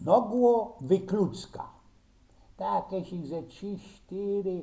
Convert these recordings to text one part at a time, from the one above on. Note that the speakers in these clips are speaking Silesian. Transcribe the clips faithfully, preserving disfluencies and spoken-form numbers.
Nogło wyklucka. Tak, jeśli ze trzi, sztyry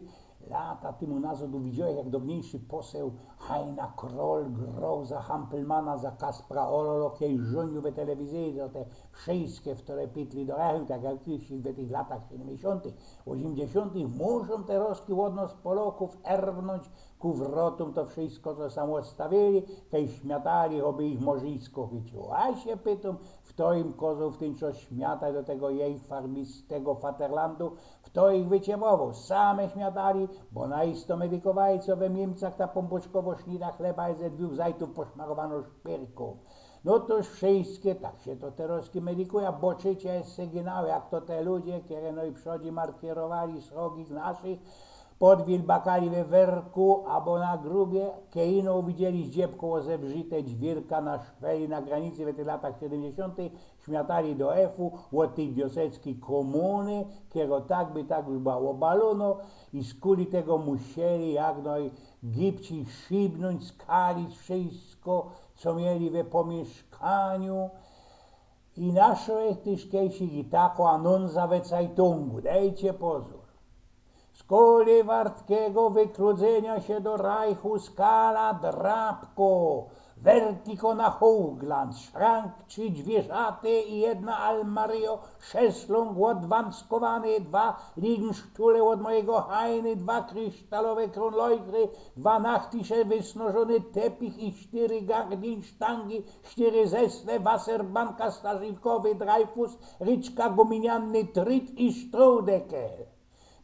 lata tymu nazŏd uwidziałech, jak dŏwniejszy poseł Hajna Kroll groł za Hampelmana, za Kaspra Ololo, kej żōndziōł we telewizyji, za te wszyjske, w tore pitli do Rachy, tak jak jeśli w tych latach siedymdziesiōntych, ôziymdziesiōntych, muszōm te roski ôd nŏs Polŏkōw erwnōńć, ku wrotōm to wszyjsko, co sam ôstawiyli, kej śmiatali, ôby ich morzysko chyciło. A sie pytōm, fto im kozoł w tyn czas śmiatać do tego jejch farmistego faterlandu, fto ich wyciemowoł? Same śmiatali, bo naisto medykowali, co we Miymcach ta pōmpuczkowŏ sznita chleba je ze dwōch zajtōw poszmarowanŏ szpyrkōm. No tōż wszyjske, tak sie to teroski medykuje, bo czy cie sygnał, jak to te ludzie, kere nojprzodzi markierowali srogi naszych, pod Wilbakami we Werku abo na Grubie, kej ino uwidzieli zdziebkołŏ zebrzite dźwiyrka na szweli na granicy we tych latach siedymdziesiōntych, śmiatali do efu ôd tyj dioseckiej kōmuny, kero tak by tak już była ôbalōnŏ i skuli tego musieli jak nojgibcij szybnōńć, skalić wszyjsko, co mieli we pōmiyszkaniu. I naszōł ich tyż kejsik i takŏ anōnsa we cajtōngu. Dejcie pozōr. Skuli wartkigo wykrōdzynio sie do Rajchu skala drapko, wertiko na Hochglanz, szrank, trzi dwierzate i jedna almario, szeslōng ôd Wanckowany, dwa Ligenstule ôd mojigo Hajny, dwa krysztalowe Kronleuchry, dwa Nachtische, wysnożōny tepich i sztyry gardinsztangi, sztyry zesle, Wasserbanka, starzikowy Dreyfus, ryczka, guminiany Trit i Strohdecker.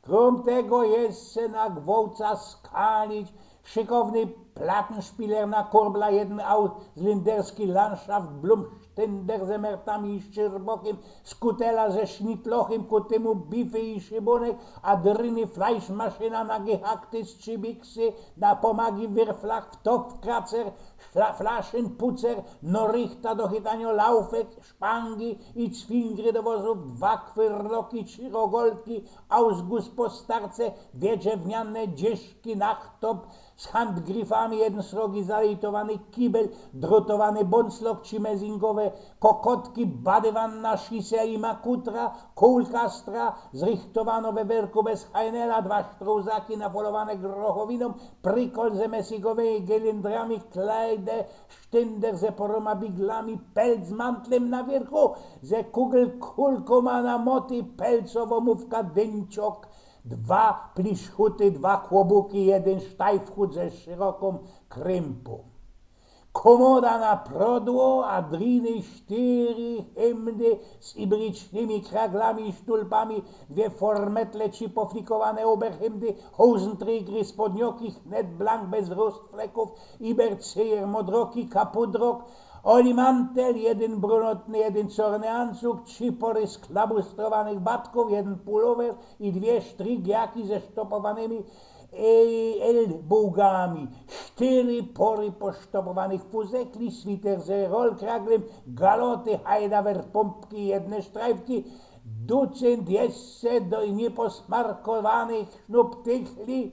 Krōm tego jeszcze na gwołca skalić szykowny Plattenspieler na korbla, jedyn auslynderski Landschaft, Blumständer ze mertami i szczyrbokiym, skutela ze sznitlochym, ku tymu bify i szybōnek, a dryny flajszmaszyna na gehakty, strzibiksy, na pomagi, wirflach, wtopkracer, fla-, flaszynpucer, norichta do chytanio laufek, szpangi i cwingry do wozōw, dwa kwyrloki, trzi rogolki, ausguss po starce, dwie drzewniane dzieszki na chtop z handgrifami, jedyn srogi zalejtowany kibel, drotowany bōnclok, trzi mezingowe kokotki, badywanna, szisel i makutra, kōłkastra, zrichtowano we werku bez hajnela, dwa sztrouzaki nafolowane grochowinōm, prikol ze mesygowymi gelindrami, klejde, sztynder ze porōma biglami, pelc z mantlym na wiyrchu, ze kugelkulkōma na moty, pelcowŏ mufka, dyńciok, dwa pliszhuty, dwa kłobuki, jedyn sztajfhut ze szyrokōm krympōm. Kōmoda na prodło, a dryny sztyry hymdy z ibricznymi kraglami i sztulpami, dwie formetle, trzi poflikowane ôberhymdy, hozenträgry, spodnioki, hnet blank bez rostflekōw, ibercyjer, modroki, kapudrok, olimantel, jedyn brunotny, jedyn czŏrny ancug, trzi pory sklabustrowanych batkōw, jedyn pulower i dwie sztrigiaki ze sztopowanymi, e, elbōgami, sztyry pory posztopowanych fuzekli, switer ze rolkraglym, galoty, hajdawer, pōmpki, jedne sztrajfki, ducynt jeszcze do nieposmarkowanych sznuptychli,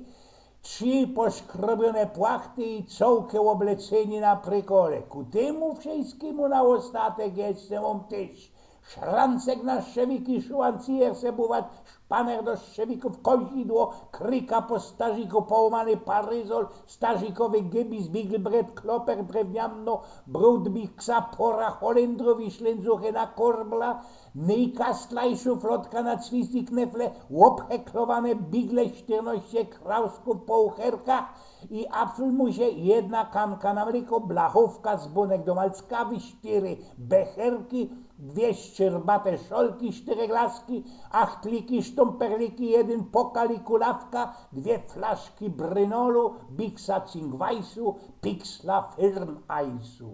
trzi poszkrobiōne płachty i cołke ôblecynie na prykole. Ku tymu wszyskimu na ôstatek jeszcze mōm tyż szrancek na szczewiki, szułancijer se buwać, szpaner do szczewikōw, kozidło, kryka po starziku, połōmany paryzol, starzikowy gybis, biglbret, kloper, drewniano brudbiksa, pora holendrōw i szlyndzuchy na korbla, nyjkastla i szuflodka na cwist i knefle, ôbheklowane bigle, sztyrnoście krauskōw po ucherkach i apfelmusie, jedna kanka na mlyko, blachōwka, zbōnek do malckawy, sztyry becherki, dwie szczyrbate szolki, sztyry glaski, achtliki, sztōmperliki, jedyn pokal i kulawka, dwie flaszki brynolu, biksa cingwajsu, piksla fyrnajsu.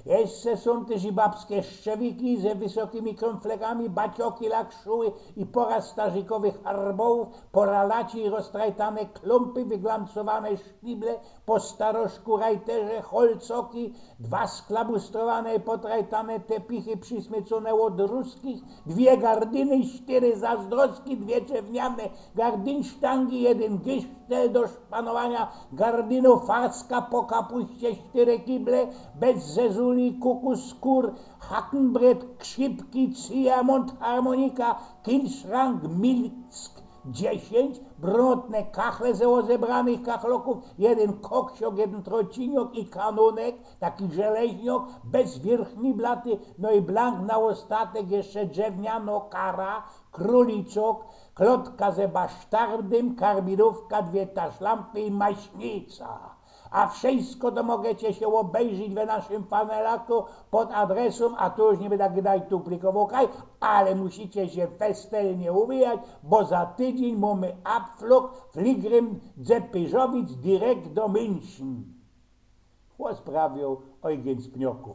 Jeszcze sōm tyż i babske szczewiki ze wysokimi krōmflekami, bacioki, lakszuły i pora starzikowych harbołōw, pora laci i roztrajtane klōmpy, wyglancowane sztible, po staroszku rajterze, holcoki, dwa sklabustrowane i potrajtane tepichy przysmycōne ôd ruskich, dwie gardyny, sztyry zazdroski, dwie drzewniane gardynsztangi, jedyn gysztel do szpanowania gardynōw, farska po kapuście, sztyry kible, bez zezuli, Kukus, Kur, Hakenbrett, Krzipki, Cyja, Mundharmonika, Kilszrank, Milsk, dziesiyńć, brunotne kachle ze ôzebranych kachloków, jedyn koksiok, jedyn trociniok i kanonek, taki żeleźniok, bez wiyrchni blaty, no i blank na ôstatek jeszcze drzewniano kara, kruliczok, klotka ze basztardym, karbidowka, dwie taszlampy i maśnica. A wszysko to możecie sie ôbejrzeć we naszym fanelaku pod adresōm, a tu już niy bydã gdajtu plikowoł kaj, ale musicie sie festelnie uwijać, bo za tydziyń mōmy abflug, fligrym, Dzepyżowic, direkt do München. Chłop sprawioł Eugen z Pnioków.